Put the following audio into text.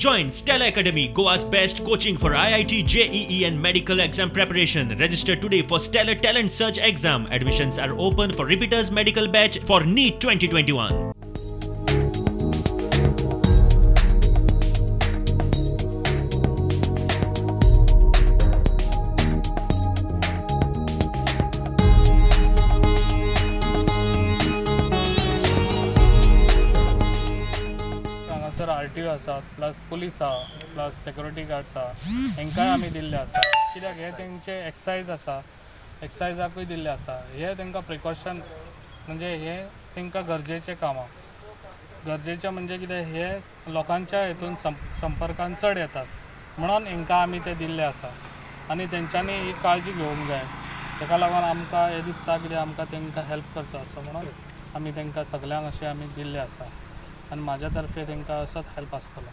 Join Stellar Academy, Goa's best coaching for IIT, JEE, and medical exam preparation. Register today for Stellar Talent Search exam. Admissions are open for repeaters medical batch for NEET 2021. हांगासर R T O आसा, plus police आहा, plus security guards आहा, हेंकांय आमी दिल्ले आसा. कित्याक हे तेंचे एक्सायज आसा, एक्सायजाकूय दिल्ले आसा. हे तांकां प्रिकॉशन म्हणजे हे तांकां गरजेचें काम आहा. गरजेचें म्हणजे कितें, हे लोकांच्या हितून संपर्कान चड येतात म्हणून हेंकां आमी ते दिल्ले आसा आनी तेंच्यांनी ही काळजी घेवंक जाय. तेका लागून आमकां हें दिसता कितें, आमकां तांकां हेल्प करचो आसा म्हणून आमी तांकां सगल्यांक अशें आमी दिल्लें आसा आनी म्हाज्या तर्फे तांकां असोच हेल्प आसतलो.